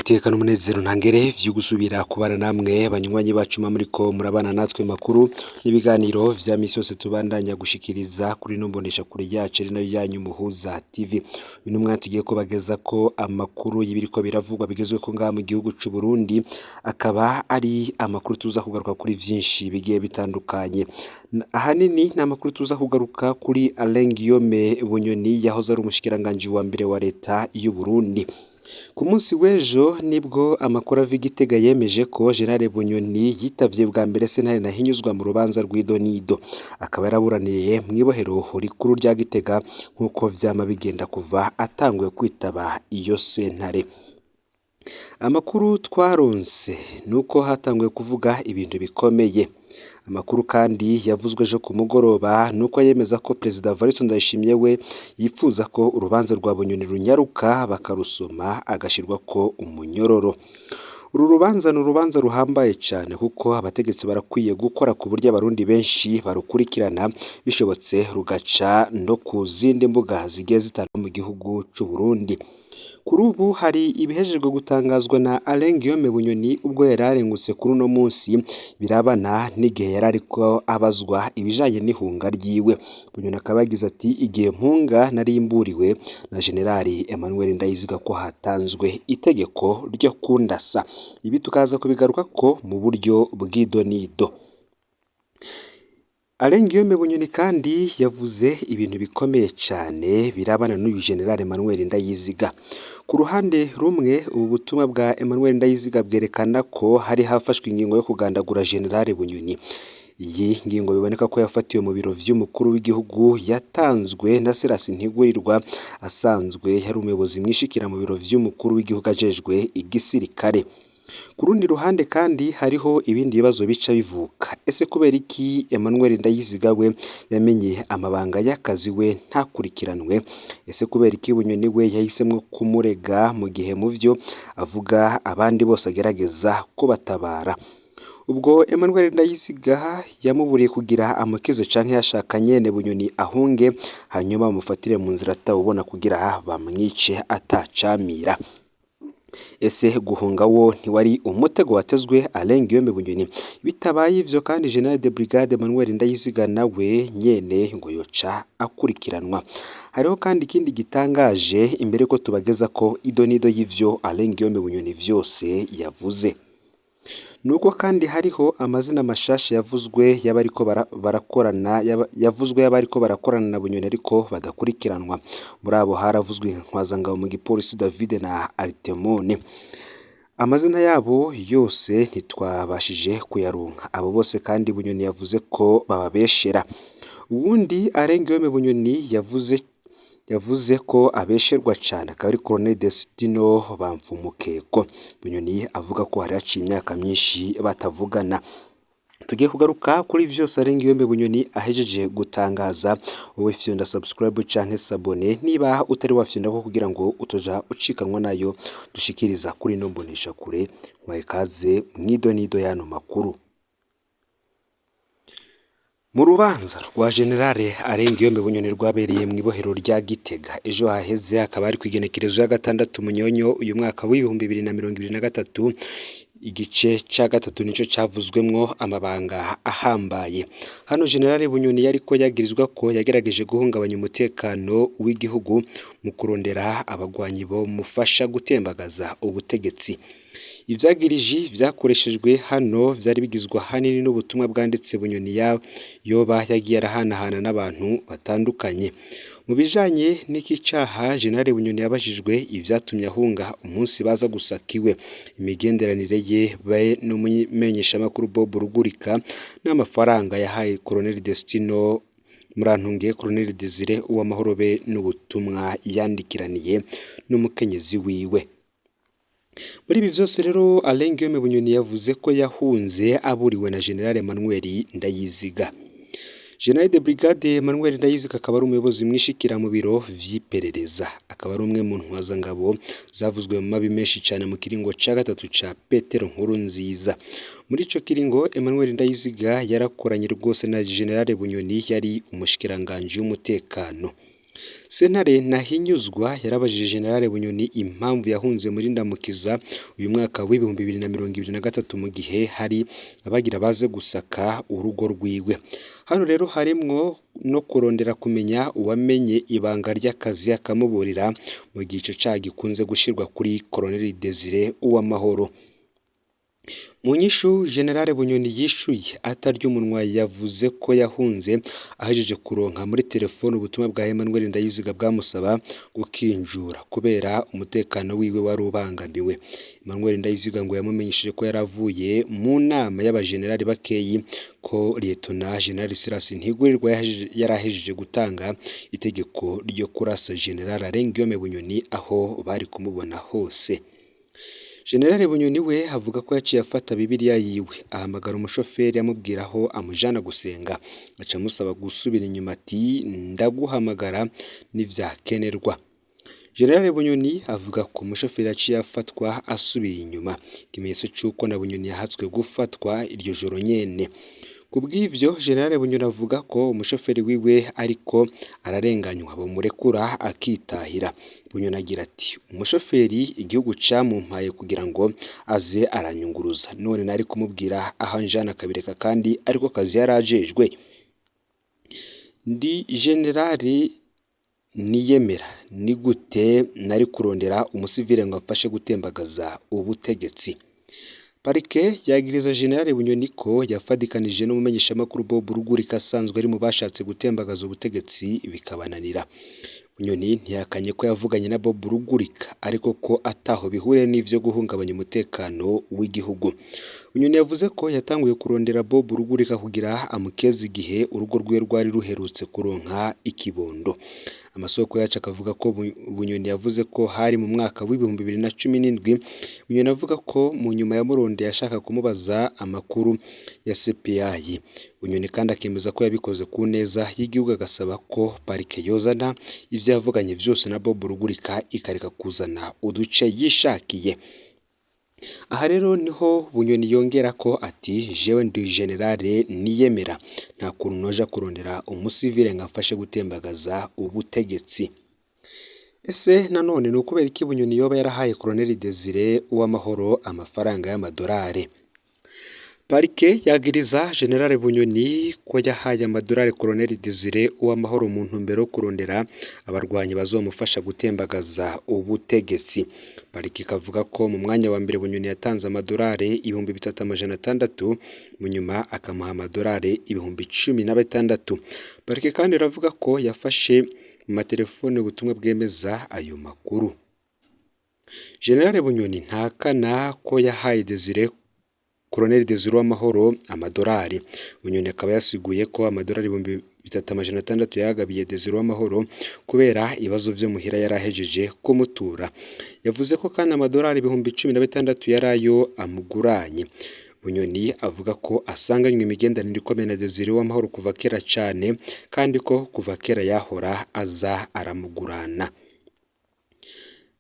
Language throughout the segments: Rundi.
Iteka n'umunezero ntangere vyo gusubira kubana namwe banywanyi bacu muriko murabana natwe makuru n'ibiganiro vya misi yose tubandanya gushikiriza kuri ino mboneshakure yacu ari nayo yanyu Muhuza TV. Uyu n'umwanya tugiye kubageza ko amakuru y'ibiriko biravugwa bigezweko ngaha mu gihugu c'u Burundi, akaba ari amakuru tuza kugaruka kuri vyinshi bigiye bitandukanye. Ahanini ni amakuru tuza kugaruka kuri Alain Guillaume Bunyoni yahoze ari umushikiranganji wa mbere wa leta y'u Burundi. Ku munsi w'ejo nibwo amakuru ava i Gitega yemeje ko General Bunyoni yitavye bwa mbere sentare ntahinyuzwa mu rubanza rw'Idonido. Akaba yaraburaniye mw'ibohero rikuru rya Gitega nk'uko vyama bigenda kuva atanguye kwitaba iyo sentare. Amakuru twaronse nuko hatanguye kuvuga ibintu bikomeye. Amakuru kandi yavuzwe ejo ku mugoroba nuko yemeza ko Perezida Evariste Ndayishimiye we yifuza ko urubanza rwa Bunyoni runyaruka bakarusoma agashirwako umunyororo. Uru rubanza ni urubanza ruhambaye cane kuko abategetsi barakwiye gukora ku buryo abarundi benshi barukurikirana bishobotse rugaca no ku zindi mbuga zigiye zitandukanye mu gihugu c'u Burundi. Kuri ubu hari ibihejejwe gutangazwa na Alain Guillaume Bunyoni ubwo yari arengutse kuri uno munsi birabana n'igihe yari ariko abazwa ibijanye n'ihunga ryiwe. Bunyoni akaba yagize ati igihe mpunga nari mburiwe na Generali Emmanuel Ndayiziga ko hatanzwe itegeko ryo kundasa. Ibi tukaza kubigarukako mu buryo bw'idonido. Alain Guillaume Bunyoni kandi yavuze ibintu bikomeye cane birabana n'uyu General Emmanuel Ndayiziga. Ku ruhande rumwe ubu butumwa bwa Emmanuel Ndayiziga bwerekana ko hari hafashwe ingingo yo kugandagura General Bunyoni. Iyi ngingo biboneka ko yafatiwe mu biro vy'umukuru w'igihugu yatanzwe na Silas Ntigurirwa asanzwe yari umuyobozi mwishikira mu biro vy'umukuru w'igihugu ajejwe igisirikare. Ku rundi ruhande kandi hariho ibindi bibazo bica bivuka. Ese kubera iki Emmanuel Ndayiziga we yamenye amabanga y'akazi we ntakurikiranwe? Ese kubera iki Bunyoni we yahisemwo kumurega mu gihe mu vyo avuga abandi bose agerageza kubatabara? Ubwo Emmanuel Ndayiziga yamuburiye kugira amukize canke yashaka nyene Bunyoni ahunge hanyuma bamufatire mu nzira atawubona kugira bamwice atacamira. Ese guhunga wo ntiwari umutego watezwe Alain Guillaume Bunyoni? Bitabaye ivyo kandi General de Brigade Emmanuel Ndayiziga nawe nyene ngo yoca akurikiranwa. Hariho kandi ikindi gitangaje imbere ko tubageza ko idonido y'ivyo Alain Guillaume Bunyoni vyose yavuze. Nuko kandi hariho amazina mashasha yavuzwe y'abariko barakorana yavuzwe y'abariko barakorana na Bunyoni ariko badakurikiranwa. Muri abo haravuzwe Ntwazangabo mu gipolisi David na Artemone. Amazina yabo yose ntitwabashije kuyaronka. Abo bose kandi Bunyoni yavuze ko bababeshera. Uwundi Alain Guillaume Bunyoni yavuze ko abesherwa cane akaba ari Colonel Destino Bamfumukeko. Bunyoni avuga ko hari haciye imyaka myinshi batavugana. Tugiye kugaruka kuri vyose Alain Guillaume Bunyoni ahejeje gutangaza. Wowe fyonda subscribe canke s'abonner niba utari wafyondako kugira ngo utoja ucikanwa nayo dushikiriza kuri ino mboneshakure. Mwahe ikaze mw'idonido y'ano makuru. Mu rubanza rwa General Alain Guillaume Bunyoni rwabereye mw'ibohero rya Gitega ejo haheze akaba ari kw'igenekerezo ya gatandatu Munyonyo uyu mwaka w'2023, igice ca gatatu nico cavuzwemwo amabanga ahambaye. Hano General Bunyoni yariko yagirizwa ko yagerageje guhungabanya umutekano w'igihugu mu kurondera abagwanyi bomufasha gutembagaza ubutegetsi. Ivyagiriji vyakoreshejwe hano vyari bigizwe ahanini n'ubutumwa bwanditse Bunyoni yoba yagiye arahanahana n'abantu batandukanye. Mu bijanye n'iki caha General Bunyoni yabajijwe ivyatumye ahunga umunsi baza gusaka iwe, imigenderanire ye be n'umumenyeshamakuru Bob Rugurika n'amafaranga yahaye Colonel Destino Murantungiye Colonel Desire Uwamahoro be n'ubutumwa yandikiraniye n'umukenyezi wiwe. Muri ibi vyose rero Alain Guillaume Bunyoni yavuze ko yahunze aburiwe na General Emmanuel Ndayiziga. General de Brigade Emmanuel Ndayiziga akaba ari umuyobozi mwishikira mu biro vy'iperereza, akaba ari umwe mu ntwazangabo zavuzwe mu mabi menshi cane mu kiringo ca gatatu ca Petero Nkurunziza. Muri ico kiringo Emmanuel Ndayiziga yarakoranye rwose na General Bunyoni yari umushikiranganji w'umutekano. Sentare Ntahinyuzwa yarabajije General Bunyoni impamvu yahunze muri Ndamukiza uyu mwaka w'2023 mu gihe hari abagira baze gusaka urugo rwiwe. Hano rero harimwo no kurondera kumenya uwamenye ibanga ry'akazi akamuburira, mu gihe ico caha gikunze gushirwa kuri Colonel Desire Uwamahoro. Mu nyishu General Bunyoni yishuye atarya umunwa, yavuze ko yahunze ahejeje kuronka muri telefone ubutumwa bwa Emmanuel Ndayiziga bwamusaba gukinjura kubera umutekano wiwe wari ubangamiwe. Emmanuel Ndayiziga ngo yamumenyesheje ko yaravuye mu nama y'abajenerali bakeyi, ko Lieutenant General Silas Ntigurirwa yarahejeje gutanga itegeko ryo kurasa General Alain Guillaume Bunyoni aho bari kumubona hose. General Bunyoni we avuga ko yaciye afata Bibiliya yiwe, ahamagara umushoferi amubwira aho amujana gusenga, aca amusaba gusubira inyuma ati ndaguhamagara nivyakenerwa. General Bunyoni avuga ko umushoferi yaciye afatwa asubiye inyuma, ikimenyetso c'uko na Bunyoni yahatswe gufatwa iryo joro nyene. Kubw'ivyo General Bunyoni avuga ko umushoferi wiwe ariko ararenganywa, bomurekura akitahira. Bunyoni agira ati umushoferi igihugu camumpaye kugira ngo aze aranyunguruza, none nari kumubwira aho anjana akabireka kandi ariko kazi yarajejwe. Ndi generali niyemera, ni gute nari kurondera umusivile ngo amfashe gutembagaza ubutegetsi? Parike yagiriza General Bunyoni ko yafadikanije n'umumenyeshamakuru Bob Rugurika asanzwe ari mu bashatse gutembagaza ubutegetsi bikabananira. Bunyoni ntiyakanye ko yavuganye na Bob Rugurika, ariko ko ataho bihuriye n'ivyo guhungabanya umutekano w'igihugu. Bunyoni yavuze ko yatanguye kurondera Bob Rugurika kugira amukeze igihe urugo rwiwe rwari ruherutse kuronka ikibondo. Amasoko yacu akavuga ko Bunyoni yavuze ko hari mu mwaka w'2017. Bunyoni avuga ko mu nyuma yamurondeye ashaka kumubaza amakuru ya CPI. Bunyoni kandi akemeza ko yabikoze ku neza y'igihugu, agasaba ko parike yozana ivyo yavuganye vyose na Bob Rugurika, ikareka kuzana uduce yishakiye. Aha rero niho Bunyoni yongera ko ati jewe ndi generale niyemera, nta kuntu noja kurondera umusivile ngo amfashe gutembagaza ubutegetsi. Ese nanone ni ukubera iki Bunyoni yoba yarahaye Colonel Desire Uwamahoro amafaranga y'amadolari? Parike yagiriza General Bunyoni ko yahaye amadolari Colonel Desire Uwamahoro mu ntumbero yo kurondera abarwanyi bazomufasha gutembagaza ubutegetsi. Parike ikavuga ko mu mwanya wa mbere Bunyoni yatanze amadolari 3600, mu nyuma akamuha amadolari 16,000. Parike kandi iravuga ko yafashe mu matelefone ubutumwa bwemeza ayo makuru. General Bunyoni ntahakana ko yahaye Desire Colonel Desire Uwamahoro amadolari. Bunyoni akaba yasiguye ko amadolari 3600 yagabiye Desire Uwamahoro kubera ibibazo vyo muhira yarahejeje kumutura. Yavuze ko kandi amadolari 16,000 yarayo amuguranye. Bunyoni avuga ko asanganywe imigenderanire ikomeye na Desire Uwamahoro kuva kera cane, kandi ko kuva kera yahora aza aramugurana.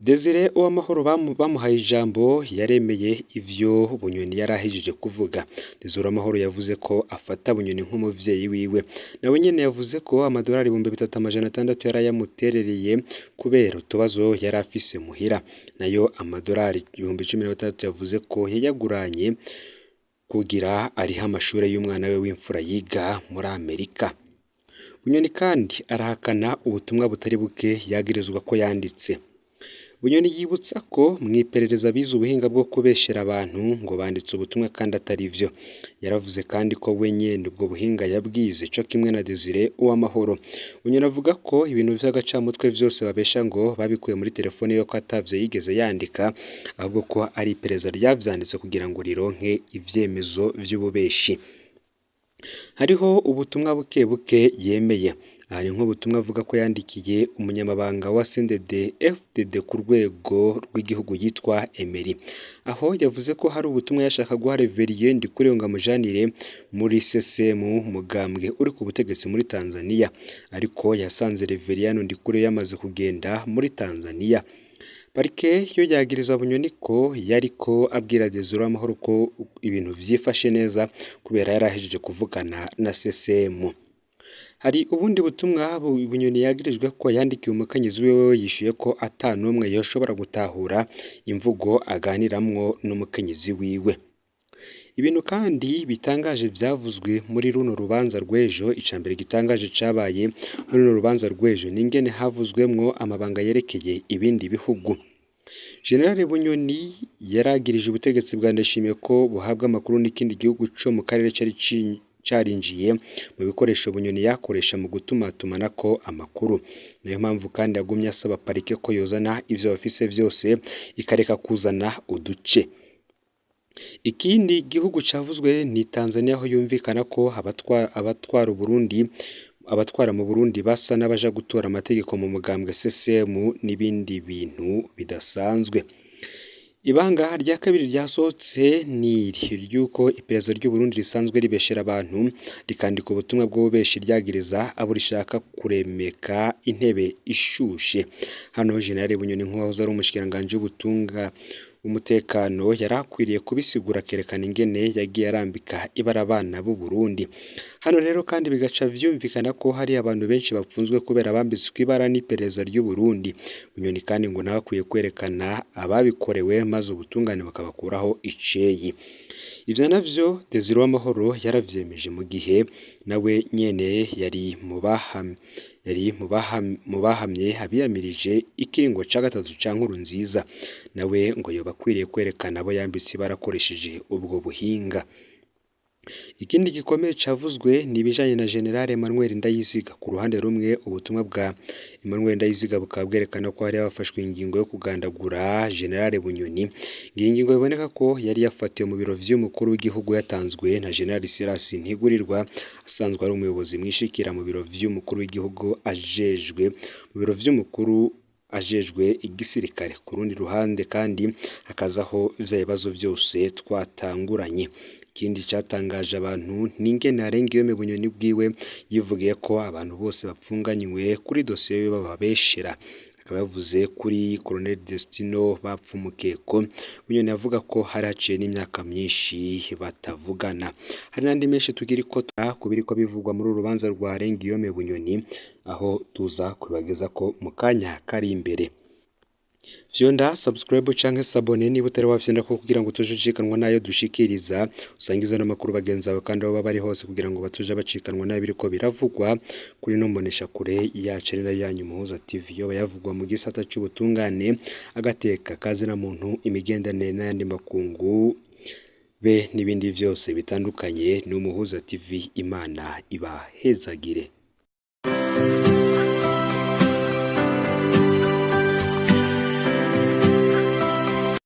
Desire Uwamahoro bamuhaye ijambo, yaremeye ivyo Bunyoni yarahejeje kuvuga. Desire Uwamahoro yavuze ko afata Bunyoni nk'umuvyeyi wiwe. Nawe nyene yavuze ko amadolari 3600 yarayamuterereye kubera utubazo yari afise muhira. Nayo amadolari 16,000 yavuze ko yayaguranye kugira arihe amashure y'umwana we w'imfura yiga muri Amerika. Bunyoni kandi arahakana ubutumwa butari buke yagirizwa ko yanditse. Bunyoni yibutsa ko mw'iperereza bize ubuhinga bwo kubeshera abantu ngo banditse ubutumwa kandi atari vyo. Yaravuze kandi ko we nyene ubwo buhinga yabwize co kimwe na Desire Uwamahoro. Bunyoni avuga ko ibintu vy'agacamutwe vyose babesha ngo babikuye muri telefone yo ko atavyo yigeze yandika, ahubwo ko ari iperereza ryavyanditse kugira ngo rironke ivyemezo vy'ububeshi. Hariho ubutumwa buke buke yemeye. Hari nk'ubutumwa avuga ko yandikiye umunyamabanga wa CNDD FDD ku rwego rw'igihugu yitwa Emery, aho yavuze ko hari ubutumwa yashaka guha Reverien Ndikuriyo ngo amujanire muri CCM, mugambwe uri ku butegetsi muri Tanzania, ariko yasanze Reverien Ndikuriyo yamaze kugenda muri Tanzania. Parike yo yagiriza Bunyoni ko yariko abwira Desire Uwamahoro ko ibintu vyifashe neza kubera yarahejeje kuvugana na CCM. Hari ubundi butumwa Bunyoni yagirijwe ko yandikiye umukenyezi wiwe, yishuye ko ata n'umwe yoshobora gutahura imvugo aganiramwo n'umukenyezi wiwe. Ibintu kandi bitangaje vyavuzwe muri runo rubanza rw'ejo. Icambere gitangaje cabaye muri runo rubanza rw'ejo ni ingene havuzwemwo amabanga yerekeye ibindi bihugu. General Bunyoni yaragirije ubutegetsi bwa Ndayishimiye ko buhabwa amakuru n'ikindi gihugu co mu karere cari carinjiye mu bikoresho Bunyoni yakoresha mu gutumatumanako amakuru. Niyo mpamvu kandi yagumye asaba parike ko yozana ivyo bafise vyose, ikareka kuzana uduce. Ikindi gihugu cavuzwe ni Tanzania, aho yumvikana ko abatwara Uburundi, abatwara mu Burundi basa n'abaja gutora amategeko mu mugambwe CCM n'ibindi bintu bidasanzwe. Ibanga rya kabiri ryasohotse ni iri ry'uko iperereza ry'Uburundi risanzwe ribeshera abantu, rikandika ubutumwa bw'ububeshi ryagiriza abo rishaka kuremeka intebe ishushe. Hano General Bunyoni, nk'uwahoze ari umushikiranganji w'ubutunga umutekano, yari akwiriye kubisigura akerekana ingene yagiye arambika ibara abana b'u Burundi. Hano rero kandi bigaca vyumvikana ko hari abantu benshi bapfunzwe kubera bambitswe ibara n'iperereza ry'u Burundi. Bunyoni kandi ngo nawe akwiye kwerekana ababikorewe, maze ubutungane bukabakuraho iceyi. Ivyo navyo Desire Uwamahoro yaravyemeje mu gihe nawe nyene yari mu bahamye abiyamirije ikiringo ca gatatu ca Nkurunziza. Nawe ngo yoba akwiriye kwerekana abo yambitse ibara akoresheje ubwo buhinga. Ikindi gikomeye cavuzwe ni ibijanye na General Emmanuel Ndayiziga. Ku ruhande rumwe, ubutumwa bwa Emmanuel Ndayiziga bukaba bwerekana ko hari hafashwe ingingo yo kugandagura General Bunyoni. Iyi ngingo biboneka ko yari yafatiwe mu biro vy'umukuru w'igihugu, yatanzwe na General Silas Ntigurirwa, asanzwe ari umuyobozi mwishikira mu biro vy'umukuru w'igihugu, ajejwe mu biro vy'umukuru ajejwe igisirikare. Ku rundi ruhande kandi hakazaho vya bibazo vyose twatanguranye. Ikindi catangaje abantu ni ingene Guillaume Bunyoni bwiwe yivugiye ko abantu bose bapfunganywe kuri dosiye yiwe bababeshera. Akaba yavuze kuri Colonel Destino Bapfumukeko. Bunyoni avuga ko hari haciye n'imyaka myinshi batavugana. Hari n'andi menshi tukiriko ku biriko bivugwa muri uru rubanza rwa Guillaume Bunyoni, aho tuza kubagezako mu kanya kari imbere. Fyonda subscribe canke s'abonner niba utari wafyonda ko, kugira ngo tuje ucikanwa nayo dushikiriza. Usangize n'amakuru bagenzi bawe kandi aho baba bari hose, kugira ngo batuje bacikanwa nayo biriko biravugwa kuri no mbonesha kure yacu, ari nayo yanyu Muhuza TV, yoba yavugwa mu gisata c'ubutungane, agateka kazina muntu, imigenderanire n'ayandi makungu be n'ibindi vyose bitandukanye. Ni Umuhuza TV. Imana ibahezagire.